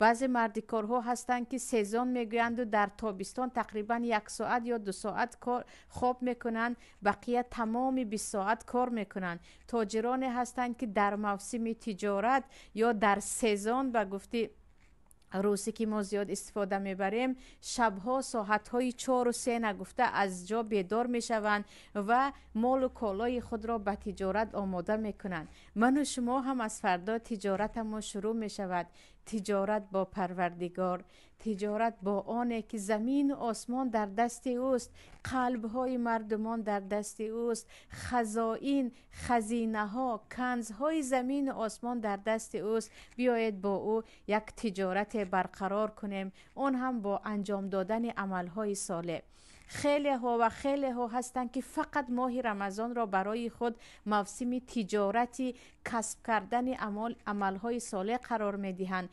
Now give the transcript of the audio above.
Баъзе мардикорҳо ҳастанд, ки сезон мегӯянду дар тобистон тақрибан 1 соат ё 2 соат хоб мекунанд, бақия тамоми 20 соат кор мекунанд. Тоҷироне ҳастанд, ки дар мавсими тиҷорат ё дар сезон, ба гуфти русӣ, ки мо зиёд истифода мебарем, шабҳо соатҳои 4-у 3 нагуфта аз ҷо бедор мешаванд ва молу колои худро ба тиҷорат омода мекунанд. Ману шумо ҳам аз фардо тиҷоратамон шурӯъ мешавад. Тиҷорат бо Парвардигор, тиҷорат бо оне, ки замину осмон дар дасти ӯст, қалбҳои мардумон дар дасти ӯст, хазоин, хазинаҳо, канзҳои замину осмон дар дасти ӯст. Биёед, бо ӯ як тиҷорате барқарор кунем, он ҳам бо анҷом додани амалҳои солеҳ. Хелеҳо ва хелеҳо ҳастанд, ки фақат моҳи Рамазонро барои худ мавсими тиҷорати касб кардани амалҳои солеҳ қарор медиҳанд.